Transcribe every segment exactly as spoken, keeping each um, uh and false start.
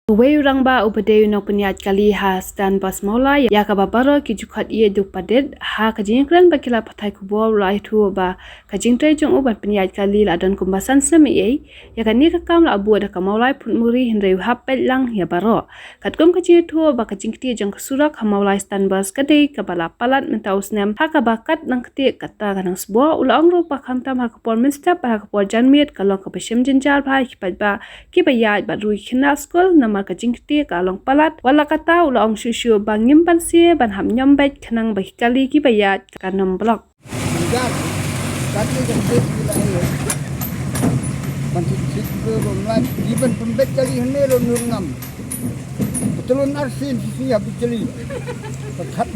Uwei u rangbah uba dei u nongpynïaid kali ha Stand Bus Mawlai ïa kaba baroh ki ju khot ïeit da u Padit. Ha ka jingkren bad ki lad pathai khubor u la ïathuh ba ka jingtrei jong u ban pynïaid kali la don kumba san snem eiei. Ïa kane ka kam la buh da ka Mawlai Phuntmuri hynrei u hap peit lang ïa baroh. Katkum ka jingïathuh ba ka jingktieh jong ka surok ha Mawlai Stand Bus ka dei kaba la palat mynta u snem ha kaba kat nang ktieh kata ka nang sboh. U la ong ruh ba khamtam ha ka por mynstep bad ha ka por janmiet ka long kaba shem jynjar bha ïa ki paidbah kiba ïaid bad ruh ki khynnah skul namar ka jingktieh ka long palat. Wat la katta u la ong shuh shuh ba ngim banse ban hap ñiom beit khnang ba ki kali kiba ïaid kan ym block. Jynjar. Kane ka ktieh ki la ïa ban sik sik ruh ruh mlai ki ban pynbeit kali hangne ruh nurngam. Betul arsien sisi ha Bikili. Pyrkhat.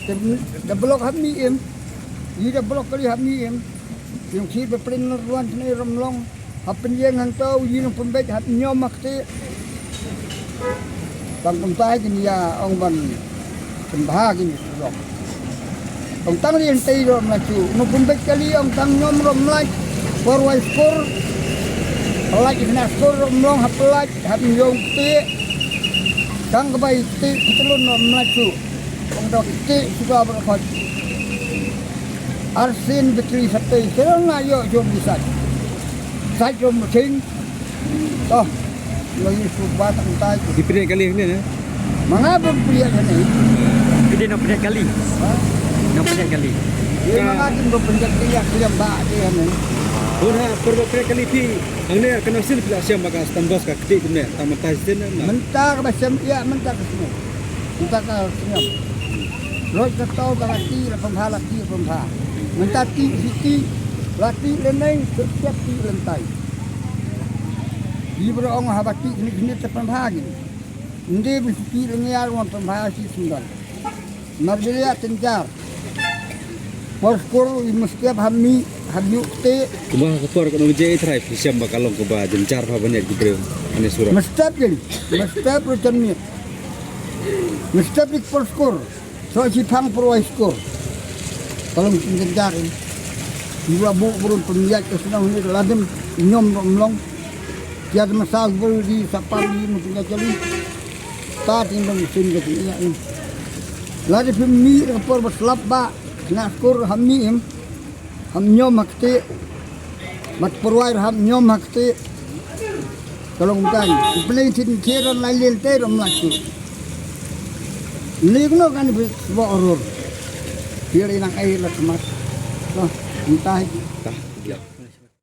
Te da block ha Mih Im. Ïa da block kali ha Mih Im. Ïa ki ba prin ruan kane ram long. Hap pynïeng hangto ïa nang pynbeit hap ñiom ha ktieh. Tang kumta kin ïa ong ban pynbha kin ïa surok. Ong tang ri hangtei ruh mlachu. Nang pynbeit kali ong tang ñiom ruh mlach. Por wai skur. Pynlait ïa kane skur ruh mlong hap pynlait hap ñiom ktieh. Tang ka bai ktieh ki tlun ruh mlachu. Ong dok ktieh suka ba khot. Arsien Bikili satei, sera nga ïoh jom di sait. Sait jom machine. Toh, lo ïa su ba tang tai. Di pynïaid kali hangne ne? Ma nga ba pynïaid hangne. Ki dei nongpynïaid kali. Ha? Nongpynïaid kali. Ïa ma nga kin ba pynïaid kali ïa kali ba dei hangne. Bun ha, por ba pynïaid kali phi hangne ka nang sien phi la shem ba ka Stand Bus ka ktieh kumne, tang mynta sien ne? Mynta ka ba shem ïa mynta ka sien. Mynta ka sngap. Roi ka tau ka lati la pynbha lati la pynbha. Mynta ti si ti lati leneng setiap ti lentai. Di bro ong haba ti ni ni te pynbha ni. Ndi bi si ti lengiar wan pynbha si sundal. Marbilia tenjar. Por skor i mestiap hami hami te. Kumba ka por ka nong je trai phi shem ba ka long kaba jynjar bha ban ïaid ki briew. Ane sura. Mestiap gin. Mestiap ro jan miet. Mestiap ik por skor. So si phang por wai skor. Ka long jynjar in. Iwa bu burun pynïaid ka snang ni la dem ñiom ro mlong. Kia de masa bul di sapam di mu pynïaid kali. Ta ting dong sin ka ting ïa in. La de phi mi ka por ba slap ba. Na skor hami im. Ham ñiom ha ktieh. Mat pyrwai ham ñiom ha ktieh. Ka long tang. Pynleng tin kier lai lien te rom lak tu. Ni kno kan bi sbo rur. Kier inang ai la khmat. Lah, entah.